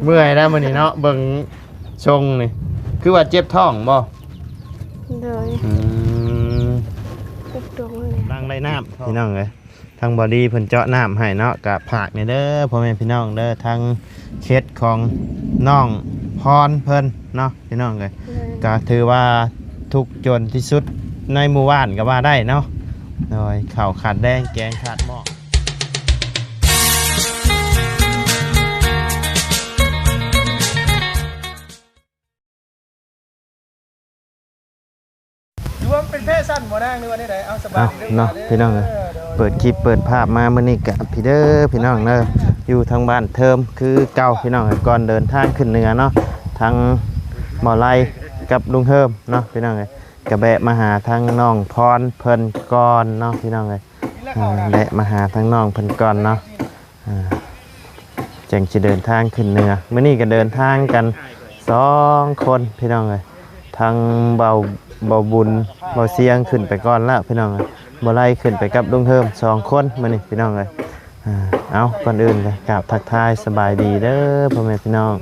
ເມື່ອຍແລ້ວມື້ນີ້ເນາະ ເບິ່ງຊົງນີ້ ຄືວ່າເຈັບທ້ອງບໍ່? ໂດຍ ອືມ ເຈັບທ້ອງແຫຼະ ກຳລັງໄດ້ນ້ຳ ພີ່ນ້ອງເອີຍ. ທາງບໍ່ດີເພິ່ນເຈາະນ້ຳໃຫ້ເນາະ ກະຝາກແດ່ເດີພໍ່ແມ່ພີ່ນ້ອງເດີ ທາງເຂດຂອງນ້ອງພອນເພິ່ນເນາະ ພີ່ນ້ອງເອີຍ. ໂດຍ ກະຖືວ່າທຸກຈົນທີ່ສຸດໃນໝູ່ບ້ານກະວ່າໄດ້ເນາະ. ໂດຍ ເຂົ້າຂາດແດງ ແກງຂາດໝໍ້. ດວງເປັນແພຊັ້ນບໍ່ນາງ ຫຼືວ່າແນວໃດ? ເອົາ ສະບາຍດີເດີ ເນາະ ພີ່ນ້ອງເອີຍ. ເປີດຄລິບເປີດພາບມາມື້ນີ້ກະ ພີ່ເດີ ພີ່ນ້ອງເດີ ຢູ່ທາງບ້ານເທີມຄືເກົ່າ ພີ່ນ້ອງເອີຍ. ກ່ອນເດີນທາງຂຶ້ນເໜືອເນາະ ທາງບໍ່ໄລກັບລຸງເຮີມເນາະ ພີ່ນ້ອງເອີຍ ກະແວະມາຫາທາງນ້ອງພອນເພິ່ນກ່ອນເນາະ ພີ່ນ້ອງເອີຍ. ອ່າ ແວະມາຫາທາງນ້ອງເພິ່ນກ່ອນເນາະ ອ່າ ຈັ່ງຊິເດີນທາງຂຶ້ນເໜືອ. ມື້ນີ້ກະເດີນທາງກັນສອງຄົນ ພີ່ນ້ອງເອີຍ ທັງເບົາ ເບົາບຸນ ເບົາຊຽງຂຶ້ນໄປກ່ອນແລ້ວ ພີ່ນ້ອງເອີຍ. ບໍ່ໄລຂຶ້ນໄປກັບລຸງເຮີມສອງຄົນມື້ນີ້ ພີ່ນ້ອງເອີຍ. ອ່າ ເອົາ ກ່ອນອື່ນກະກາບທັກທາຍສະບາຍດີເດີ ພໍ່ແມ່ພີ່ນ້ອງ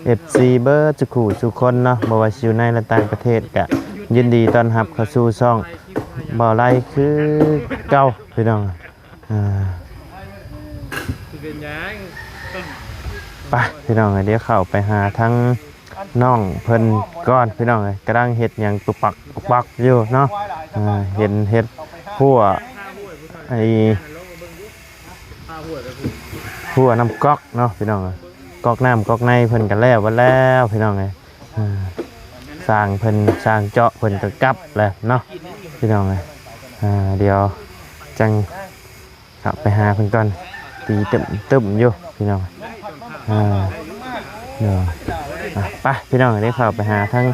ເອັຟຊີ ເບິດສູ່ຄູ່ສູ່ຄົນເນາະ ບໍ່ວ່າຊິຢູ່ໃນ ແລະ ຕ່າງປະເທດ ກະຍິນດີຕ້ອນຮັບເຂົ້າສູ່ຊ່ອງເບົາໄລຄືເກົ່າ ພີ່ນ້ອງ. ອ່າ ເປັນຫຍັງ? ໄປ ພີ່ນ້ອງເອີຍ ດຽວເຂົ້າໄປຫາທາງນ້ອງເພິ່ນກ່ອນ ພີ່ນ້ອງເອີຍ. ກຳລັງເຮັດຫຍັງປຸກປັກປຸກປັກຢູ່ເນາະ. ອ່າ ເຫັນເຮັດຂົ້ວ ໄອ້ ຫົວນ້ຳກອກເນາະ ພີ່ນ້ອງເອີຍ. ກອກນ້ຳກອກໃນເພິ່ນກະແລ້ວເບິດແລ້ວ ພີ່ນ້ອງເອີຍ. ອ່າ ຊ່າງເພິ່ນ ຊ່າງເຈາະເພິ່ນກະກັບແລ້ວເນາະ ພີ່ນ້ອງເອີຍ. ອ່າ ດຽວຈັ່ງເຂົ້າໄປຫາເພິ່ນກ່ອນ ຕີຕຶ້ມໆຢູ່ ພີ່ນ້ອງ. ອ່າ ເນາະ ອ່ະ ໄປ ພີ່ນ້ອງ ດຽວເຂົ້າໄປຫາທາງ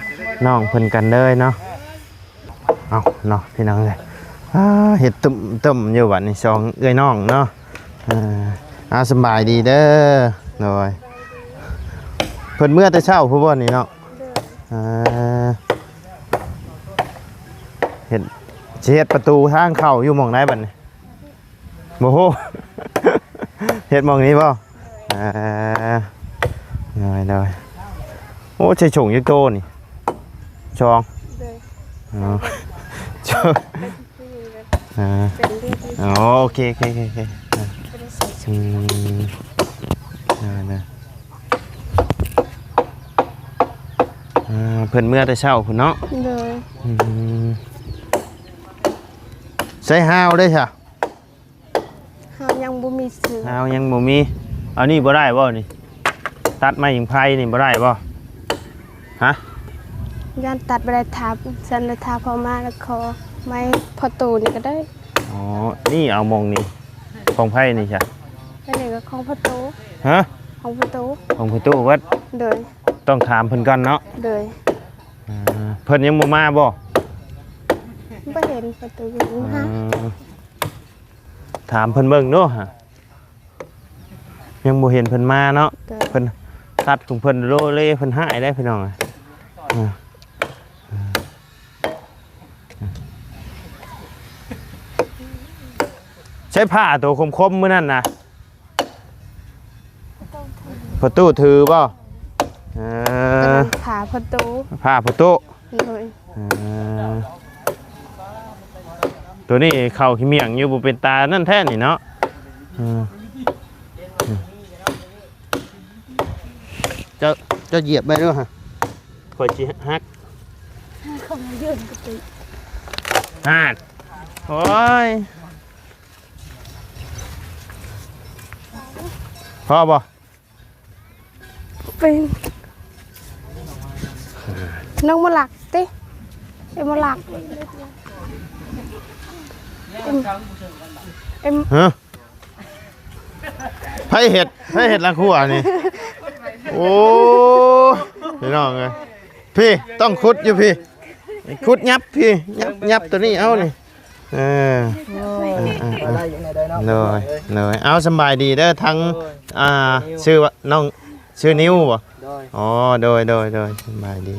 ນ້ອງເພິ່ນກັນເລີຍເນາະ. ເອົາເນາະ ພີ່ນ້ອງເອີຍ ອ່າ ເຮັດຕຶ້ມໆຢູ່ບັດນີ້ ສອງເອື້ອຍນ້ອງເນາະ. ອ່າ ອ່າ ສະບາຍດີເດີ. ໂດຍ ເພິ່ນເມືອແຕ່ເຊົ້າພຸ້ນບໍ່ນີ້ເນາະ? ໂດຍ ອ່າ ເຮັດ ຊິເຮັດປະຕູທາງເຂົ້າຢູ່ໝ່ອງໃດບັດນີ້? ບໍ່ຮູ້ ເຮັດໝ່ອງນີ້ບໍ່? ອ່າ ໂດຍໆ. ໂອ້ ໃສ່ຖົງຈັກໂຕນີ້? ສອງ ໂດຍ ອໍ ເປັນຜູ້ຍິງແບບ ອ່າ ເປັນເລື່ອງທີ່ ອໍ ໂອເຄ ໂອເຄ ໂອເຄ ໂອເຄ ອ່າ ບໍ່ໄດ້ໃສ່ ອືມ ອ່າ ເພິ່ນເມືອແຕ່ເຊົ້າພຸ້ນເນາະ? ໂດຍ ອືມ ໃສ່ຮາວເດ້ຊະ? ເຮົາຍັງບໍ່ມີເສື້ອ ເຮົາຍັງບໍ່ມີ. ເອົານີ້ບໍ່ໄດ້ບໍ່ນີ້? ຕັດໄມ້ຫຍັງໄຜ່ນີ້ບໍ່ໄດ້ບໍ່? ຮະ? ຢ້ານຕັດບໍ່ໄດ້ ຖ້າຊັ້ນລະ ຖ້າພໍ່ມາລະຂໍໄມ້ພໍ່ຕູ້ນີ້ກະໄດ້. ອໍ ນີ້ເອົາໝ່ອງນີ້ ຂອງໃຜນີ້ຊະ? ອັນນີ້ກະຂອງພໍ່ຕູ້. ຮະ? ຂອງພໍ່ຕູ້ ຂອງພໍ່ຕູ້ເບິດ. ໂດຍ ຕ້ອງຖາມເພິ່ນກ່ອນເນາະ. ໂດຍ ອ່າ ເພິ່ນຍັງບໍ່ມາບໍ່? ບໍ່ເຫັນພໍ່ຕູ້ຍັງມາ. ອ່າ ຖາມເພິ່ນເບິ່ງດູຫະ ຍັງບໍ່ເຫັນເພິ່ນມາເນາະ. ໂດຍ ເພິ່ນຕັດຂອງເພິ່ນໂລເລ ເພິ່ນຮ້າຍໄດ໋ພີ່ນ້ອງ. ອ່າ ໃຊ້ຜ້າໂຕຄົມໆມື້ນັ້ນນະ ພໍ່ຕູ້ຖືບໍ່? ເອີ ຜ້າພໍ່ຕູ້ ຜ້າພໍ່ຕູ້. ໂດຍ ເອີ ໂຕນີ້ເຂົ້າຂີ້ໝ້ຽງຢູ່ ບໍ່ເປັນຕານັ້ນແທ້ນີ້ເນາະ. ເອີ ເຈົ້າ ເຈົ້າຢຽບໄວ້ດູຫະ ຂ້ອຍຊິຫັກ. ຫັ້ນ ໂອ້ຍ ພໍບໍ່? ເປັນ ນ້ອງມາລັກຕິ ເອັມມາລັກ ເອັມ ເອັມ ຮະ? ໃຜເຮັດ ໃຜເຮັດລະຄົວນີ້? ໂອ້ ພີ່ນ້ອງເອີຍ ພີ້ ຕ້ອງຂຸດຢູ່ພີ້ ຂຸດຫຍັບພີ້ ຫຍັບ ຫຍັບໂຕນີ້ເອົານີ້. ເອີ ເອີ ເອີ ເອີ ໄດ້ຢູ່ໃນໃດເນາະ. ໂດຍ ໂດຍ ເອົາ ສະບາຍດີເດີ ທັງ ໂດຍ ອ່າ ຊື່ວ່ານ້ອງ ຊື່ນິວບໍ່? ໂດຍ ອໍ ໂດຍ ໂດຍ ໂດຍ ສະບາຍດີ.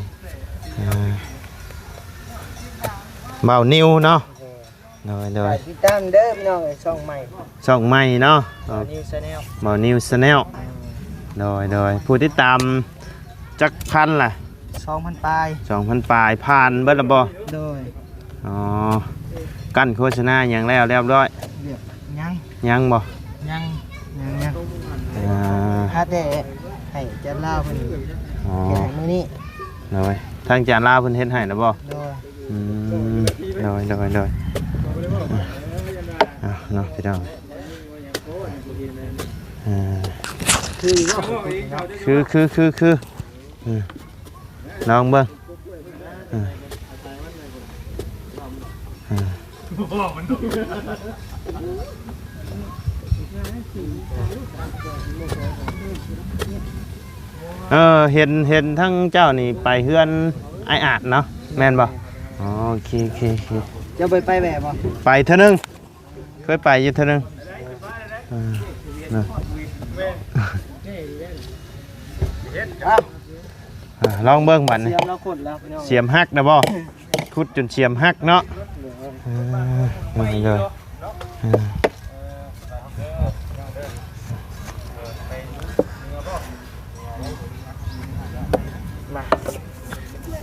ອ່າ ບ່າວນິວເນາະ. ໂດຍ ໂດຍ ໂດຍ ຝາກຕິດຕາມເດີພີ່ນ້ອງເອີຍ ຊ່ອງໃໝ່ ຊ່ອງໃໝ່ເນາະ. ບ່າວນິວແຊນແນວ ບ່າວນິວແຊນແນວ. ອືມ ໂດຍ ໂດຍ ຜູ້ຕິດຕາມຈັກພັນລະ? ສອງພັນປາຍ ສອງພັນປາຍ ຜ່ານເບິດລະບໍ່? ໂດຍ ອໍ ກັ້ນໂຄສະນາຫຍັງແລ້ວລຽບຮ້ອຍ? ຍັງ ຍັງບໍ່? ຍັງ ຍັງ ຍັງ ອ່າ ຖ້າແຕ່ໃຫ້ຈານລາວເພິ່ນ ອໍ ເຮັດໃຫ້ມື້ນີ້ ໂດຍ ທາງຈານລາວເພິ່ນເຮັດໃຫ້ລະບໍ່? ໂດຍ ອືມ ໂດຍ ໂດຍ ໂດຍ ເອົາເນາະ ພີ່ນ້ອງ ອ່າ ຄື ຄື ຄື ຄື ອືມ ລອງເບິ່ງ ອືມ ອືມ ເອີ ເຫັນ ເຫັນທັງເຈົ້ານີ້ໄປເຮືອນອ້າຍອາດເນາະ ແມ່ນບໍ່? ອໍ ໂອເຄ ໂອເຄ ໂອເຄ ເຈົ້າໄປ ໄປແວ່ບໍ່? ໄປເທື່ອໜຶ່ງ ເຄີຍໄປຢູ່ເທື່ອໜຶ່ງ ເອີ ເນາະ ເອົ້າ ອ່າ ລອງເບິ່ງບັດນີ້ ສຽມລາວຂຸດແລ້ວພີ່ນ້ອງ ສຽມຫັກນະບໍ່? ຂຸດຈົນສຽມຫັກເນາະ ເອີ ໂດຍ ໂດຍ ເອີ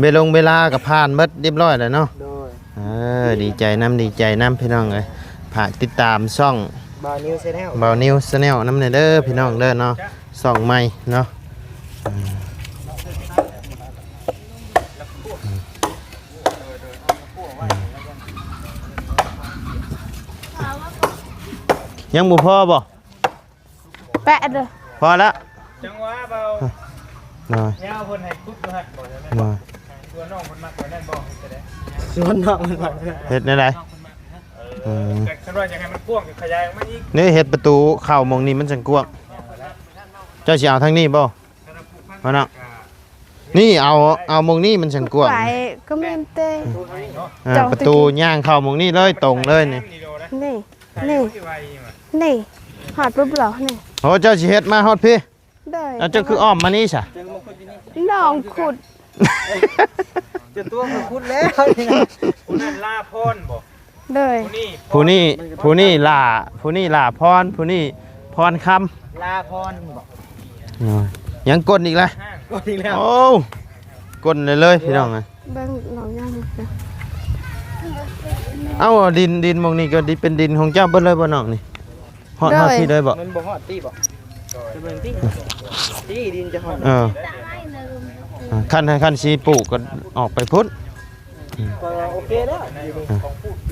ເວລົງເວລາກໍຜ່ານເບິດຮຽບຮ້ອຍແລ້ວເນາະ ໂດຍ ເອີ ດີໃຈນຳ ດີໃຈນຳ ພີ່ນ້ອງເອີຍ ຝາກຕິດຕາມຊ່ອງບ່າວນິວແຊນແນວ ບ່າວນິວແຊນແນວນຳແດ່ເດີ ພີ່ນ້ອງເດີເນາະ ຊ່ອງໃໝ່ເນາະ ຍັງບໍ່ພໍບໍ່? ແປະເດີ ພໍລະ ຈັງຫວະເບົາ ໂດຍ ຍາວເພິ່ນໃຫ້ຂຸດຢູ່ຫັ້ນບໍ່? ໂດຍ ຕົວນ້ອງເພິ່ນມັກແບບນັ້ນບໍ່? ເຮັດຈັ່ງໃດ? ສ່ວນນ້ອງເພິ່ນມັກ ເຮັດແນວໃດ? ເອີ ເອີ ແຕ່ຄັນວ່າຢາກໃຫ້ມັນກວ້າງກໍຂະຫຍາຍອອກມາອີກ ນີ້ເຮັດປະຕູເຂົ້າໝ່ອງນີ້ມັນຈັ່ງກວ້າງ ເຈົ້າຊິເອົາທາງນີ້ບໍ່? ມາເນາະ ນີ້ເອົາ ເອົາໝ່ອງນີ້ມັນຈັ່ງກວ້າງ ໄປກໍແມ່ນແຕ່ ເອີ ເຈົ້າ ປະຕູຍ່າງເຂົ້າໝ່ອງນີ້ເລີຍ ຕົງເລີຍນີ້ ນີ້ ນີ້ ນີ້ ຮອດປຸບເລີຍນີ້ ໂອ້ ເຈົ້າຊິເຮັດມາຮອດພີ້ ໂດຍ ເອົາ ເຈົ້າຄືອ້ອມມານີ້ຊະ ນ້ອງຂຸດ ຈະຕົວກໍຂຸດແລ້ວ ຜູ້ນັ້ນລາພອນບໍ່? ໂດຍ ຜູ້ນີ້ ຜູ້ນີ້ຫຼ້າ ຜູ້ນີ້ຫຼ້າພອນ ຜູ້ນີ້ພອນຄຳ ລາພອນບໍ່? ໂອ້ຍ ຍັງກົ້ນອີກລະ ກົ້ນອີກແລ້ວ ໂອ້ ກົ້ນເລີຍ ພີ່ນ້ອງເອີຍ ເບິ່ງນ້ອງຍັງ ເອົ້າ ດິນ ດິນໝ່ອງນີ້ກໍດິ ເປັນດິນຂອງເຈົ້າເບິດເລີຍບໍ່ນ້ອງນີ້? ຮອດ ໂດຍ ຮອດພີ້ເລີຍບໍ່? ມັນບໍ່ຮອດຕີບໍ່? ຈະເບິ່ງຕິ ຕີດິນຈະຮອດ ເອີ ອ່າ ຄັນ ຄັນຊິປູກກໍອອກໄປພຸ້ນ ກໍໂອເຄແລ້ວ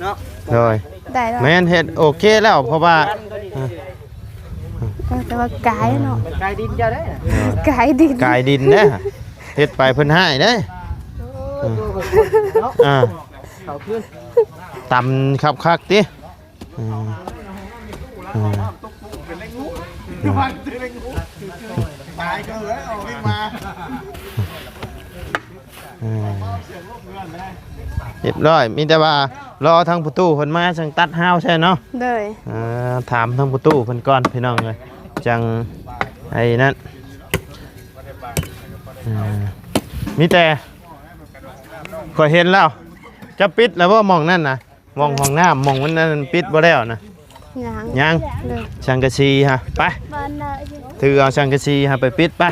ເນາະ ໂດຍ ໄດ້ແລ້ວ ແມ່ນ ເຮັດໂອເຄແລ້ວ ເພາະວ່າ ເອີ ແຕ່ວ່າກາຍເນາະ ມັນກາຍດິນເຈົ້າເດ້ ກາຍດິນ ກາຍດິນເດ້ ເຮັດໄປເພິ່ນຮ້າຍເດ້ ເອີ ເນາະ ອ່າ ເຂົ້າຄືນ ຕຳຄັກໆຕິ ອືມ ອືມ ຕາຍກໍເລີຍອອກມາ ອືມ ຮຽບຮ້ອຍ ມີແຕ່ວ່າລໍທາງປະຕູເພິ່ນມາຈັ່ງຕັດຮາວໃສ່ເນາະ ໂດຍ ເອີ ຖາມທາງປະຕູເພິ່ນກ່ອນ ພີ່ນ້ອງເອີຍ ຈັ່ງໄອ້ນັ້ນ ເອີ ມີແຕ່ ຂ້ອຍເຫັນແລ້ວ ຈະປິດແລ້ວບໍ່ ໝ່ອງນັ້ນນະ? ໝ່ອງຫ້ອງນ້ຳ ໝ່ອງມັນນັ້ນປິດບໍ່ແລ້ວນະ? ຍັງ ຍັງ ໂດຍ ສັງກະສີຫະ ໄປ ຖືເອົາສັງກະສີຫະໄປປິດໄປ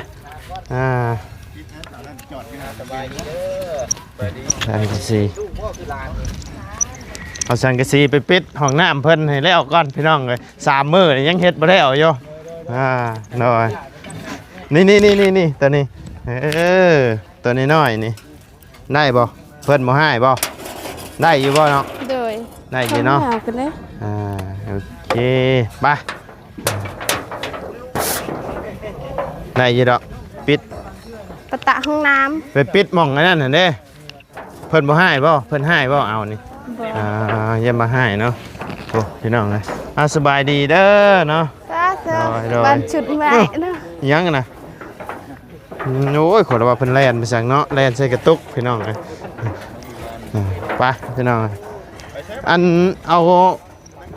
ອ່າ ສັງກະສີ ເອົາສັງກະສີໄປປິດຫ້ອງນ້ຳເພິ່ນໃຫ້ແລ້ວກ່ອນ ພີ່ນ້ອງເອີຍ ສາມມື້ນີ້ຍັງເຮັດບໍ່ແລ້ວຢູ່ ອ່າ ໂດຍ ນີ້ໆໆໆ ໂຕນີ້ ເອີ ໂຕນ້ອຍໆນີ້ ໄດ້ບໍ່? ເພິ່ນບໍ່ຮ້າຍບໍ່? ໄດ້ຢູ່ບໍ່ເນາະ? ໂດຍ ໄດ້ຢູ່ເນາະ ເອົາກັນເດ້ ອ່າ ໂອເຄ ໄປ ໄດ້ຢູ່ດອກ ປິດ ປະຕະຫ້ອງນ້ຳ ໄປປິດໝ່ອງອັນນັ້ນຫັ້ນເດ້ ເພິ່ນບໍ່ຮ້າຍບໍ່? ເພິ່ນຮ້າຍບໍ່? ເອົານີ້ ບໍ່ ອ່າ ຢ່າມາຮ້າຍເນາະ ໂອ້ ພີ່ນ້ອງເອີຍ ອ່າ ສະບາຍດີເດີເນາະ ສາທຸ ໂດຍ ໂດຍ ບັນຊຸດແມ່ເນາະ ຫຍັງນະ? ອືມ ໂອ້ຍ ຂ້ອຍລະວ່າເພິ່ນແລ່ນໄປສັງເນາະ ແລ່ນໃສ່ກະຕຸກ ພີ່ນ້ອງເອີຍ ໄປ ພີ່ນ້ອງ ອັນ ເອົາ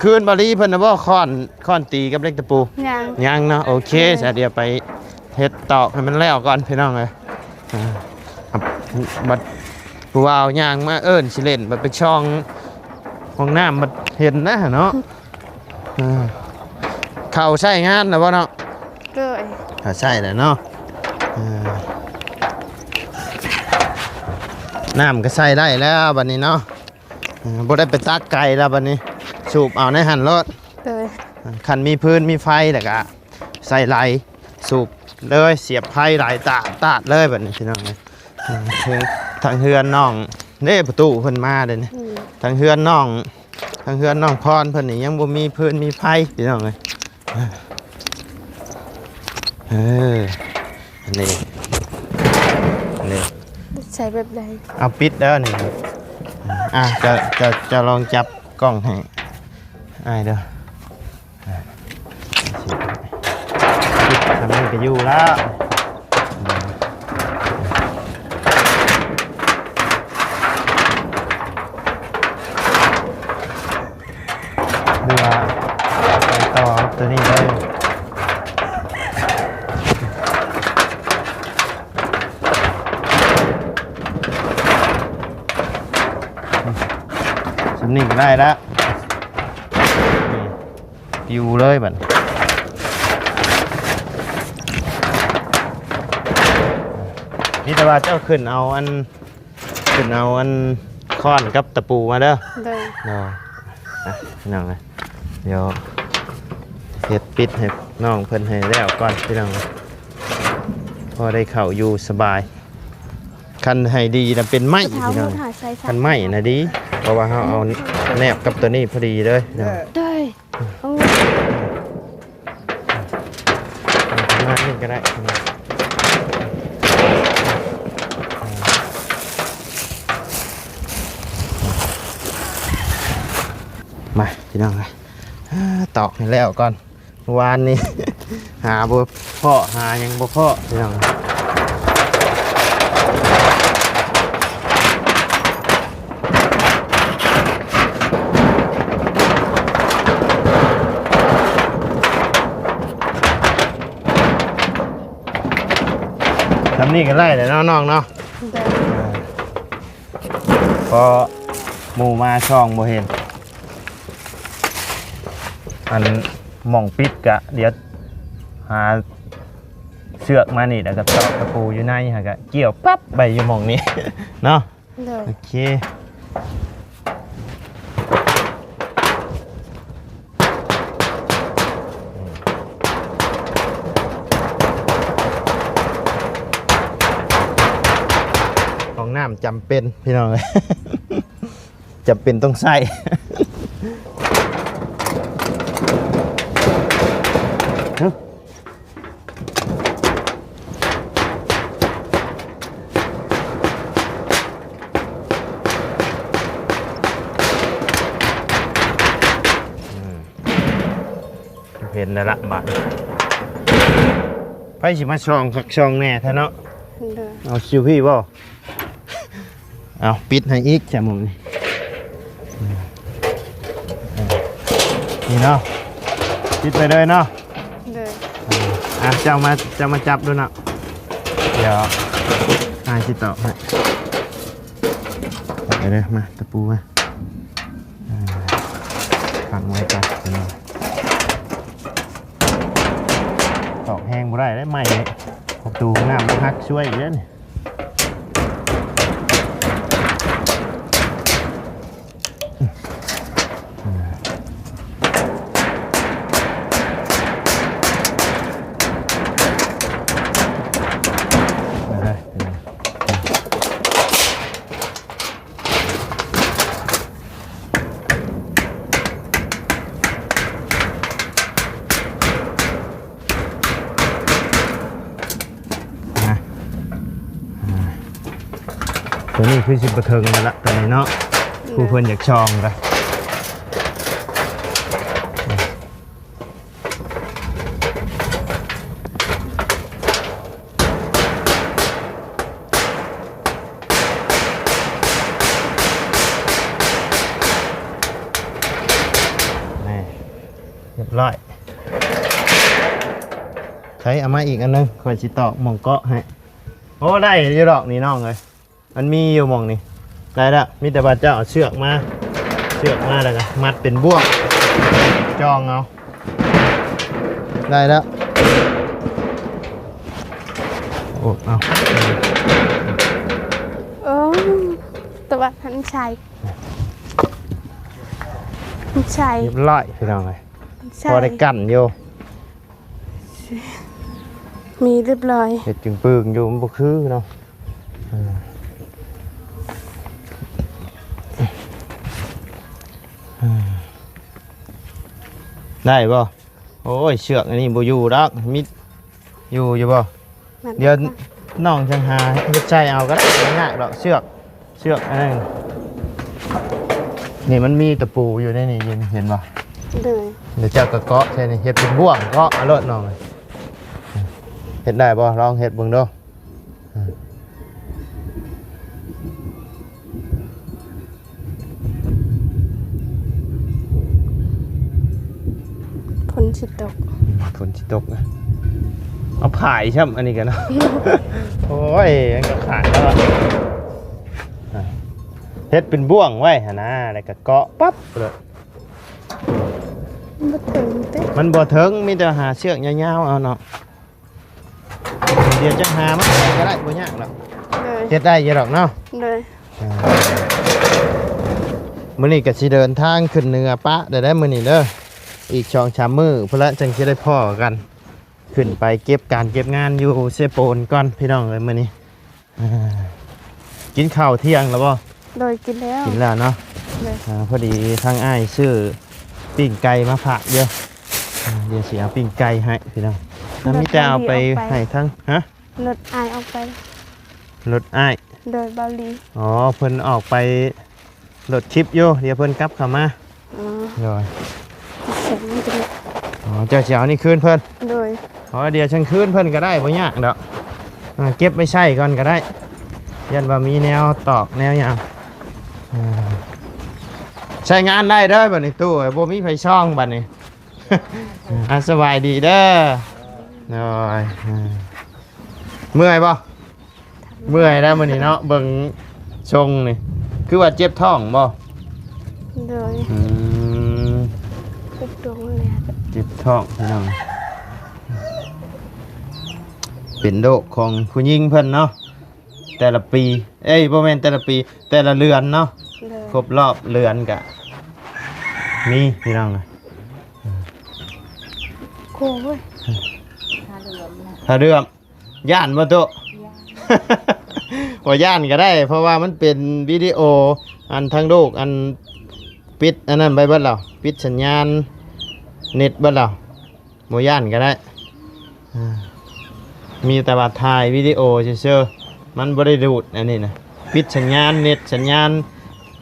ຄືນບາລີເພິ່ນນະບໍ່? ຄ້ອນ ຄ້ອນຕີກັບເຫຼັກຕະປູ ຍັງ ຍັງເນາະ ໂອເຄ ໂດຍ ສະ ດຽວໄປເຮັດຕອກໃຫ້ມັນແລ້ວກ່ອນ ພີ່ນ້ອງເອີຍ ອ່າ ບັດຜູ້ບ່າວຍ່າງມາເອີ້ນຊິເລ່ນ ບັດໄປຊ່ອງຫ້ອງນ້ຳ ບັດເຫັນນະເນາະ ອ່າ ເຂົ້າໃຊ້ງານແລ້ວບໍ່ເນາະ? ໂດຍ ເ ກໍໃຊ້ແລ້ວເນາະ ເອີ ນ້ຳກໍໃຊ້ໄດ້ແລ້ວບັດນີ້ເນາະ ເອີ ບໍ່ໄດ້ໄປຕັກໄກແລ້ວບັດນີ້ ສູບເອົາໃນຫັ້ນໂລດ ໂດຍ ຄັນມີຟືນມີໄຟແລ້ວກໍໃສ່ໄຫຼ ສູບເລີຍ ສຽບໄຟໄຫຼຕາດໆເລີຍບັດນີ້ພີ່ນ້ອງເອີຍ. ເທິງ ທາງເຮືອນນ້ອງເດ້ ປະຕູເພິ່ນມາເດ້ນີ້ ອືມ ທາງເຮືອນນ້ອງ ທາງເຮືອນນ້ອງພອນເພິ່ນນີ້ຍັງບໍ່ມີຟືນມີໄຟພີ່ນ້ອງເອີຍ ເອີ ອັນນີ້ ອັນນີ້ ໃສ່ແບບໃດ? ເອົາປິດເດີນີ້ ອ່າ ຈະ ຈະ ຈະລອງຈັບກ້ອງໃຫ້ອ້າຍເດີ. ອ່າ ຊ່ຳນີ້ກໍຢູ່ແລ້ວ ຫຼືວ່າໄປຕໍ່ຕົວນີ້ເລີຍ ຊ່ຳນີ້ກໍໄດ້ແລ້ວ ປິວເລີຍບັດ ມີແຕ່ວ່າເຈົ້າຂຶ້ນເອົາອັນ ຂຶ້ນເອົາອັນຄ້ອນກັບຕະປູມາເດີ ໂດຍ ເນາະ ອ່ະ ພີ່ນ້ອງເອີຍ ດຽວເຮັດປິດໃຫ້ນ້ອງເພິ່ນໃຫ້ແລ້ວກ່ອນພີ່ນ້ອງ ພໍໄດ້ເຂົ້າຢູ່ສະບາຍ ຄັນໃຫ້ດີນະເປັນໄມ້ພີ່ນ້ອງ ຄັນໄມ້ນະດີ ເພາະວ່າເຮົາເອົາແນບກັບຕົວນີ້ພໍດີເລີຍ ໂດຍ ໂອ້ ປະມານນີ້ກໍໄດ້ ມາພີ່ນ້ອງເອີຍ ຕອກໃຫ້ແລ້ວກ່ອນ ວານນີ້ຫາບໍ່ພໍ້ ຫາຫຍັງບໍ່ພໍ້ພີ່ນ້ອງ ຊ່ຳນີ້ກໍໄດ້ແລ້ວເນາະນ້ອງເນາະ ໂດຍ ເພາະໝູ່ມາສ່ອງບໍ່ເຫັນ ອັນໝ່ອງປິດກະ ດຽວຫາເຊືອກມານີ້ ແລ້ວກໍຕອກຕະປູຢູ່ໃນ ແລ້ວກໍກ່ຽວປັບໄປຢູ່ໝ່ອງນີ້ເນາະ ໂດຍ ໂອເຄ ຫ້ອງນ້ຳຈຳເປັນພີ່ນ້ອງເອີຍ ຈຳເປັນຕ້ອງໃຊ້ ເຫັນແລ້ວລະບາດ ໃຜຊິມາສ່ອງຄັກສ່ອງແນ່ແທ້ເນາະ ໂດຍ ເອົາຊິວພີ້ບໍ່? ເອົາ ປິດໃຫ້ອີກ ຈະໝ່ອງນີ້ ນີ້ເນາະ ປິດໄປເລີຍເນາະ ໂດຍ ອ່າ ເຈົ້າມາ ເຈົ້າມາຈັບດູເນາະ ດຽວອ້າຍຊິຕອກໃຫ້ ເອົາເດີ ມາ ຕະປູມາ ອ່າ ຝັງໄວ້ກ່ອນ ຕອກແຮງບໍ່ໄດ້ເດ້ ໄມ້ນີ້ ປະຕູນ້ຳມັນຫັກຊ່ວຍອີກເດ້ນີ້ ນະ ອ່າ ຕົວນີ້ຄືຊິບໍ່ເຖິງແລ້ວລະ ຕົວນີ້ເນາະ ໂດຍ ຜູ້ເພິ່ນຢາກຊ່ອງກະ ນີ້ ຮຽບຮ້ອຍ ໃຊ້ເອົາມາອີກອັນໜຶ່ງ ຂ້ອຍຊິຕອກໝ່ອງເກາະໃຫ້ ໂອ້ ໄດ້ຢູ່ດອກນີ້ນ້ອງເອີຍ ມັນມີຢູ່ໝ່ອງນີ້ ໄດ້ລະ ມີແຕ່ວ່າເຈົ້າເອົາເຊືອກມາ ເຊືອກມາແລ້ວກໍມັດເປັນບ່ວງ ຈ່ອງເອົາ ໄດ້ລະ ເອົາ ໂອ້ ຕະວັດຫັ້ນໃສ່ ໃສ່ ຮຽບຮ້ອຍພີ່ນ້ອງເອີຍ ໃສ່ ພໍໄດ້ກັ້ນຢູ່ ມີຮຽບຮ້ອຍ ເຮັດຈຶ່ງປຶ້ງຢູ່ ມັນບໍ່ຄືເນາະ ເອີ ເອີ ໄດ້ບໍ່? ໂອ້ຍ ເຊືອກອັນນີ້ບໍ່ຢູ່ດອກ ມິດ ຢູ່ ຢູ່ບໍ່? ດຽວນ້ອງຈັ່ງຫາເຮັດໃສ່ເອົາກໍໄດ້ ບໍ່ຍາກດອກ ເຊືອກ ເຊືອກອັນນັ້ນ ນີ້ມັນມີຕະປູຢູ່ໃນນີ້ ເຫັນບໍ່? ໂດຍ ດຽວເຈົ້າກໍເກາະໃສ່ນີ້ ເຮັດເປັນບ່ວງ ເກາະເອົາໂລດນ້ອງ ເຮັດໄດ້ບໍ່? ລອງເຮັດເບິ່ງດູ. ຝົນຊິຕົກ ຝົນຊິຕົກ ເອົາຜາຍຊ້ຳ ອັນນີ້ກັນເນາະ ໂອ້ຍ ມັນກໍຂາດແລ້ວ ອ່າ ເຮັດເປັນບ່ວງໄວ້ຫັ້ນນາ ແລ້ວກໍເກາະປັບໂລດ ມັນບໍ່ເຖິງຕິ ມັນບໍ່ເຖິງ ມີແຕ່ຫາເຊືອກຍາວໆເອົາເນາະ. ດຽວຈັກຫາມາໃສ່ກໍໄດ້ ບໍ່ຍາກດອກ ໂດຍ ເຮັດໄດ້ຢູ່ດອກເນາະ ໂດຍ ອ່າ ມື້ນີ້ກໍຊິເດີນທາງຂຶ້ນເໜືອປະໄດ້ ໄດ້ມື້ນີ້ເດີ ອີກສອງສາມມື້ພຸ້ນລະ ຈັ່ງຊິໄດ້ພໍ້ກັນ ຂຶ້ນໄປເກັບການເກັບງານຢູ່ເຊໂປນກ່ອນ ພີ່ນ້ອງເອີຍ ມື້ນີ້ ອ່າ ກິນເຂົ້າທ່ຽງແລ້ວບໍ່? ໂດຍ ກິນແລ້ວ ກິນແລ້ວເນາະ ໂດຍ ອ່າ ພໍດີທາງອ້າຍຊື້ປີ້ງໄກ່ມາຝາກຢູ່ ອ່າ ດຽວຊິເອົາປີ້ງໄກ່ໃຫ້ພີ່ນ້ອງ ມີແຕ່ເອົາໄປໃຫ້ທັງ ຮະ? ລົດອ້າຍອອກໄປ ລົດອ້າຍ ໂດຍ ເບົາຫຼີ ອໍ ເພິ່ນອອກໄປໂຫຼດຄລິບຢູ່ ດຽວເພິ່ນກັບເຂົ້າມາ ອໍ ໂດຍ ອໍ ເຈົ້າຊິເອົານີ້ຄືນເພິ່ນ ໂດຍ ອໍ ດຽວຈັ່ງຄືນເພິ່ນກໍໄດ້ ບໍ່ຍາກດອກ ອ່າ ເກັບໄວ້ໃຊ້ກ່ອນກໍໄດ້ ຢ້ານວ່າມີແນວຕອກແນວຫຍັງ ອ່າ ໃຊ້ງານໄດ້ເດີບັດນີ້ ຕູ້ ບໍ່ມີໃຜຊ່ອງບັດນີ້ ອ່າ ສະບາຍດີເດີ ໂດຍ ອ່າ ເມື່ອຍບໍ່? ເມື່ອຍແລ້ວມື້ນີ້ເນາະ ເບິ່ງຊົງນີ້ ຄືວ່າເຈັບທ້ອງບໍ່? ໂດຍ ອືມ ເຈັບທ້ອງແລ້ວ ເຈັບທ້ອງພີ່ນ້ອງ ເປັນໂລກຂອງຜູ້ຍິງເພິ່ນເນາະ ແຕ່ລະປີ ເອີຍ ບໍ່ແມ່ນແຕ່ລະປີ ແຕ່ລະເດືອນເນາະ ໂດຍ ຄົບຮອບເດືອນກະມີພີ່ນ້ອງ ໂອ້ຍ ຫາເດືອນນະ ຫາເດືອນ ຢ້ານບໍ່ໂຕະ? ຢ້ານ ບໍ່ຢ້ານກໍໄດ້ ເພາະວ່າມັນເປັນວິດີໂອ ອັນທາງລູກ ອັນປິດອັນນັ້ນໄວ້ເບິດແລ້ວ ປິດສັນຍານເນັດເບິດແລ້ວ ບໍ່ຢ້ານກໍໄດ້ ອ່າ ມີແຕ່ວ່າຖ່າຍວິດີໂອຊື່ໆ ມັນບໍ່ໄດ້ດູດອັນນີ້ນະ ປິດສັນຍານເນັດ ສັນຍານ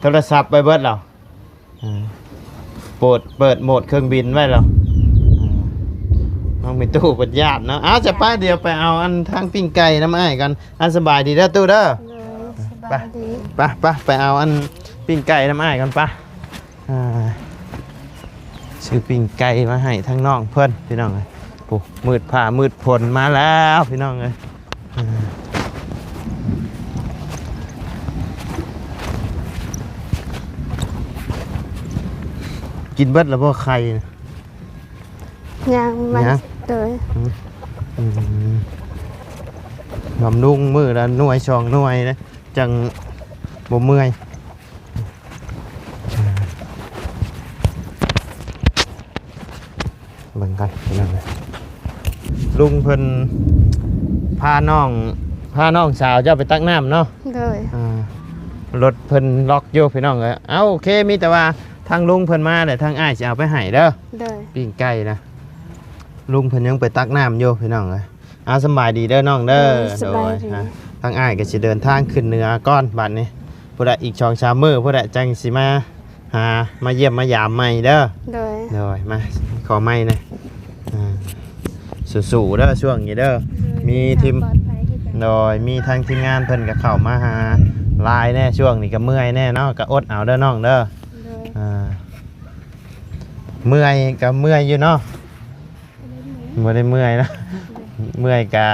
ໂທລະສັບໄວ້ເບິດແລ້ວ. ອ່າ ໂປດ ເປີດໂໝດເຄື່ອງບິນໄວ້ແລ້ວ ອ່າ ນ້ອງມີຕູ້ເພິ່ນຢ້ານເນາະ ເອົາ ຈະໄປ ດຽວໄປເອົາອັນທາງປີ້ງໄກ່ນຳອ້າຍກ່ອນ ອັນສະບາຍດີເດີຕູ້ເດີ ໂດຍ ສະບາຍດີ ໄປ ໄປ ໄປເອົາອັນປີ້ງໄກ່ນຳອ້າຍກ່ອນ ໄປ ອ່າ ຊື້ປີ້ງໄກ່ມາໃຫ້ທາງນ້ອງເພິ່ນ ພີ່ນ້ອງເອີຍ ໂອ້ ມືດຟ້າມືດຝົນມາແລ້ວ ພີ່ນ້ອງເອີຍ. ອ່າ ກິນເບິດແລ້ວບໍ່ໄຂ່? ຍັງ ຍັງ ໂດຍ ອືມ ອືມ ບຳລຸງມື້ລະໜ່ວຍສອງໜ່ວຍເດ້ ຈັ່ງບໍ່ເມື່ອຍ. ເບິ່ງກ່ອນພີ່ນ້ອງເອີຍ ລຸງເພິ່ນພານ້ອງ ພານ້ອງສາວເຈົ້າໄປຕັກນ້ຳເນາະ ໂດຍ ອ່າ ລົດເພິ່ນລັອກຢູ່ພີ່ນ້ອງເອີຍ ເອົ້າ ໂອເຄ ມີແຕ່ວ່າທາງລຸງເພິ່ນມາແລ້ວ ທາງອ້າຍຊິເອົາໄປໃຫ້ເດີ ໂດຍ ປີ້ງໄກ່ນະ ລຸງເພິ່ນຍັງໄປຕັກນ້ຳຢູ່ພີ່ນ້ອງເອີຍ. ອ່າ ສະບາຍດີເດີນ້ອງເດີ ໂດຍ ສະບາຍດີ ໂດຍ ອ່າ ທາງອ້າຍກໍຊິເດີນທາງຂຶ້ນເໜືອກ່ອນບັດນີ້ ພຸ້ນລະ ອີກສອງສາມມື້ພຸ້ນລະ ຈັ່ງຊິມາຫາ ມາຢ້ຽມມາຢາມໃໝ່ເດີ ໂດຍ ໂດຍ ມາຂໍໄມ້ແດ່ ອ່າ ສູ້ໆເດີຊ່ວງນີ້ເດີ ໂດຍ ມີທີມ ປອດໄພຄືກັນ ໂດຍ ມີທາງທີມງານເພິ່ນກໍເຂົ້າມາຫາຫຼາຍແດ່ ຊ່ວງນີ້ກໍເມື່ອຍແດ່ເນາະ ກໍອົດເອົາເດີນ້ອງເດີ ໂດຍ ອ່າ ເມື່ອຍກໍເມື່ອຍຢູ່ເນາະ ບໍ່ໄດ້ເມື່ອຍນະ ເມື່ອຍກະ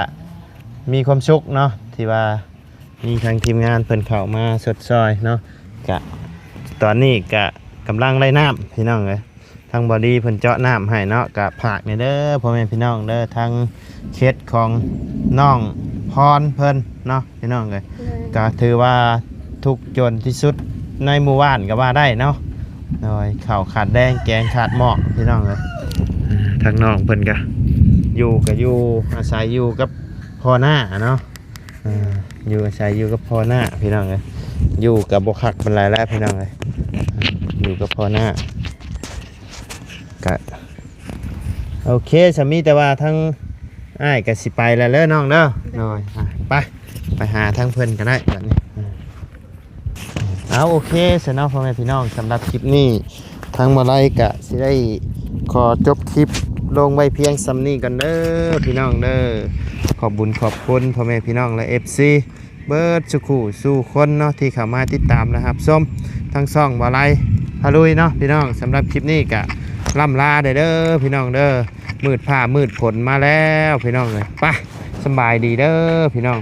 ມີຄວາມສຸກເນາະ ທີ່ວ່າມີທາງທີມງານເພິ່ນເຂົ້າມາຊົດຊ່ອຍເນາະ ກະຕອນນີ້ກະກຳລັງໄດ້ນ້ຳພີ່ນ້ອງເອີຍ ທາງບໍດີເພິ່ນເຈາະນ້ຳໃຫ້ເນາະ ກະຝາກແດ່ເດີພໍ່ແມ່ພີ່ນ້ອງເດີ ທາງເຂດຂອງນ້ອງ ພອນເພິ່ນເນາະພີ່ນ້ອງເອີຍ. ໂດຍ ກໍຖືວ່າທຸກຈົນທີ່ສຸດໃນໝູ່ບ້ານກໍວ່າໄດ້ເນາະ. ໂດຍ ເຂົ້າຂາດແດງ ແກງຂາດໝໍ້ພີ່ນ້ອງເອີຍ. ອ່າ ທາງນ້ອງເພິ່ນກໍຢູ່ ກໍຢູ່ອາໄສຢູ່ກັບພໍ່ນ້າເນາະ. ອ່າ ຢູ່ອາໄສຢູ່ກັບພໍ່ນ້າພີ່ນ້ອງເອີຍ. ຢູ່ກໍບໍ່ຄັກປານໃດແລ້ວພີ່ນ້ອງເອີຍ. ອ່າ ຢູ່ກັບພໍ່ນ້າ ກະໂອເຄ ສາມີ ແຕ່ວ່າທາງອ້າຍກະຊິໄປແລ້ວເດີນ້ອງເດີ. ໂດຍ ອ່ະ ໄປ ໄປຫາທາງເພິ່ນກໍໄດ້ບັດນີ້. ເອົາ ໂອເຄຊະເນາະ ພໍ່ແມ່ພີ່ນ້ອງ, ສຳລັບຄລິບນີ້ທາງມາໄລກະຊິໄດ້ຂໍຈົບຄລິບລົງໄວ້ພຽງສ່ຳນີ້ກ່ອນເດີພີ່ນ້ອງເດີ. ຂອບບຸນຂອບຄຸນພໍ່ແມ່ພີ່ນ້ອງ ແລະ ເອັຟຊີ ເບິດສູ່ຄູ່ສູ່ຄົນເນາະ ທີ່ເຂົ້າມາຕິດຕາມ ແລະ ຮັບຊົມທາງຊ່ອງບ່າວໄລພາລຸຍເນາະພີ່ນ້ອງ. ສຳລັບຄລິບນີ້ກະລ່ຳລາໄດ້ເດີພີ່ນ້ອງເດີ. ມືດຟ້າມືດຝົນມາແລ້ວພີ່ນ້ອງເອີຍ. ໄປ ສະບາຍດີເດີພີ່ນ້ອງ.